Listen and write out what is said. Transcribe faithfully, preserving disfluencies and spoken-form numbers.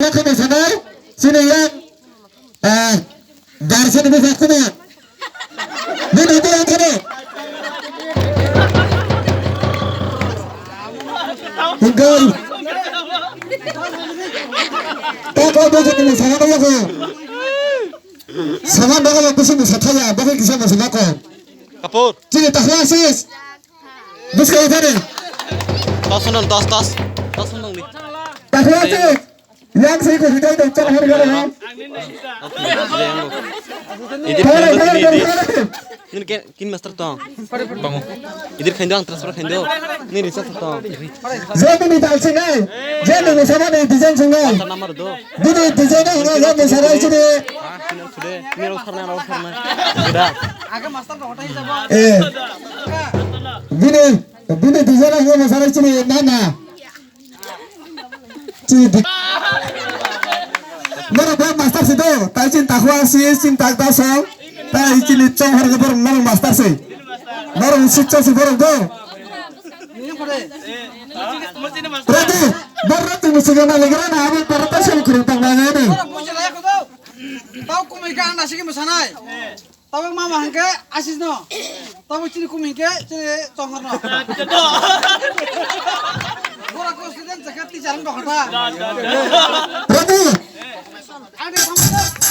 Khe mosanai, chini yang, ah, Darsa ni bwsa khuna. Bini bwsa khuna. Tunggal. Tako bwsa ni mosanai ko. Sama baga bwsa mosathaya, baga kisa mosanai ko. Kapur. Chini takhla sis. Bwskang thani. Dos nang, dos, dos. Dos nang ni. Takhla sis. Yang sih kau hitai dong, cak hari hari. Edit khain do tini edit. Nini ke kin master tong. Tongo. Edit khain do ang transfer khain do. Nini recharge tong. Jai nini tal sih nai. Jai nini sama nini design sih nai. Number do. Bini design nai nai jai nini sarai sih nai. Nini rok sarna rok sarna. Kira. Eh. Bini bini design nai nini sarai sih nai nana. Chini di-, norok bo master si do, tai chini takhuk si, chini tak da song, tai chini chong har ke borok norok master si. Norok si chong si borok do. Ready, borok tu musi gana legra na, abo borok ta song kiri tang na ni. Tau kumui ka anda sigi masanai. Tabuk mama hwnkhe Ashish no. Tabuk chini kumi hwnkhe chini Chonghor no. Bora ko student chakha teacher wng tongkha ta. Ready? Ani thangkha.